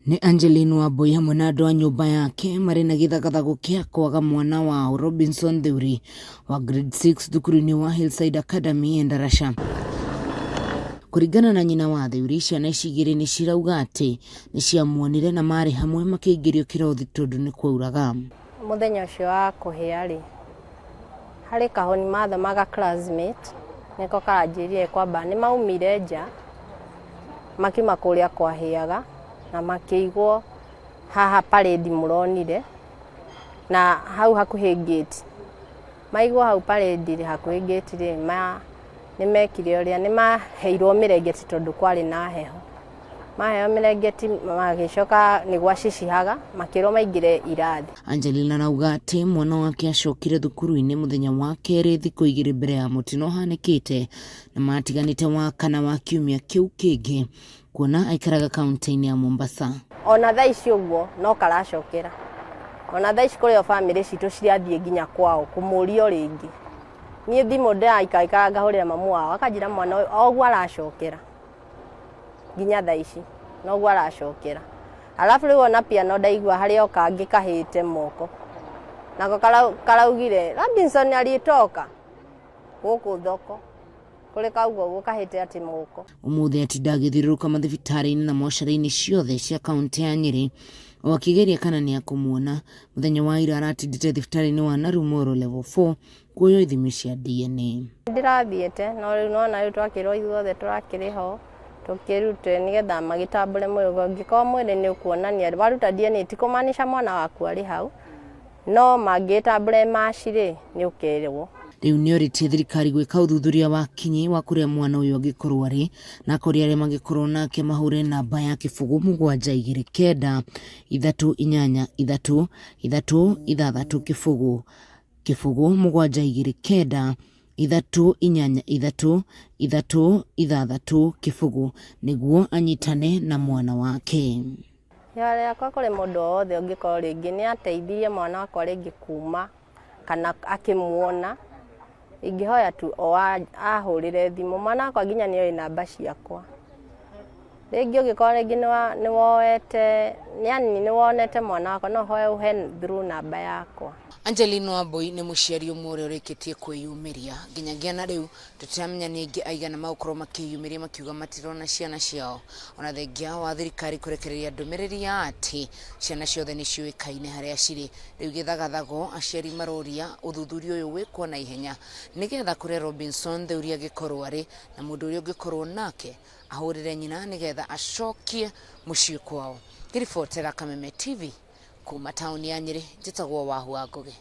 Nĩ Angeline Wambui hamwe na andũ a nyũmba yake marĩ na gĩthagathago kĩa kwaga mwana wao Robinson Theuri wa grade 6 thukuru-inĩ wa Hillside Academy Endarasha. Kũringana na nyina wa Theuri, ciana ici igĩrĩ nĩ cirauga atĩ nĩ ciamuonire na marĩ hamwe makĩingĩrio kĩrothi tondũ nĩ kwauraga. Mũthenya ũcio wa kũhĩa rĩ, harĩ kahoni mathomaga classmate nĩko karanjĩrire kwamba nĩ maumire nja makiuma kũrĩa kwahĩaga na makĩigwo haha parade mũronire na hau hakuhĩ gate. Maigwo hau parade rĩ, hakuhĩ gate rĩ, nĩ mekire ũrĩa, nĩ maheirwo mĩrengeti tondũ kwarĩ na heho. Maheo mĩrengeti magĩcoka nĩ gwacicihaga makĩrwo maingĩre irathi. Angelina arauga atĩ mwana wake acokire thukuru-inĩ mũthenya wa kerĩ thikũ igĩrĩ mbere ya mũtino ũhanĩkĩte na matiganĩte wa kana wa kiumia kĩu kĩngĩ kuona aikaraga kaunti-inĩ ya Mombasa. Ona thaa ici ũguo no karacokera. Ona thaa ici kũrĩ o bamĩrĩ citũ cirathiĩ nginya kwao kũmũria o rĩngĩ. Niĩ thimũ ndĩraikaraikara ngahũrĩra mamu wao akanjĩra mwana ũyũ o ũguo aracokera nginya thaa ici noguo aracokera. Alafu rĩu ona piano ndaigua harĩ o kangĩ kahĩte moko nako karaugire Robinson alitoka gũkũ thoko kũrĩ kauga ũguo kahĩte atĩ moko. Ũmũthĩ atinda agĩthiũrũrũka mathibitarĩ-inĩ na mocarĩ-inĩ ciothe cia kaũntĩ ya Nyĩrĩ o akĩgeria kana nĩ akũmuona. Mũthenya wa ira aratindĩte thibitarĩ-inĩ wa Narumoro level 4 kuoywo ithimi cia DNA. Ndĩrathiĩte no rĩu nona rĩu twakĩrwo ithuothe tũrakĩrĩ ho tũkĩrute nĩgetha magĩtambũre mwĩrĩ ũngĩkorwo mwĩrĩ nĩ ũkuonania waruta DNA ti kũmaanisha mwana waku arĩ hau no mangĩtambũra maci rĩ nĩ ũkerwo. Rĩu nĩ orĩtie thirikari gwĩka ũthuthuria wa kinyi wa kũrĩa mwana ũyũ angĩkorwo arĩ na kũrĩa arĩa mangĩkorwo nake mahũre namba ya 0 7 2 9 3 8 3 3 6 0 0 7 2 9 3 8 3 3 6 0 nĩguo anyitane na mwana wake. Ihoya rĩakwa kũrĩ mũndũ o wothe ũngĩkorwo rĩngĩ nĩ ateithirie mwana wakwa rĩngĩ kuma kana akĩmuona, ingĩhoya tu o ahũrĩre thimũ. Mwana wakwa nginya nĩ oĩ namba ciakwa. Rĩngĩ ũngĩkorwo rĩngĩ nĩ woete, yani nĩ wonete mwana wakwa no ũhoe ũhe through namba yakwa. Angeline Wambui nĩ mũciari ũmwe ũrĩa ũrĩkĩtie kwĩyumĩria nginyagia na rĩu tũtiramenya nĩ aingĩ aigana magũkorwo makĩyumĩria makiuga matirona ciana ciao ona thengia wa thirikari kũrekereria ndũmĩrĩri ya atĩ ciana ciothe nĩ ciũĩkaine harĩa cirĩ. Rĩu gĩthagathago aciari maroria ũthuthuria ũyũ wĩkwo na ihenya nĩgetha kũrĩa Robinson Theuri angĩkorwo arĩ na mũndũ ũrĩa ũngĩkorwo nake ahũrĩre nyina nĩgetha acokie mũciĩ kwao. Ngĩribotera Kameme TV kuma taũni ya Nyĩrĩ, njĩtagwo Wahu wa Ngũgĩ.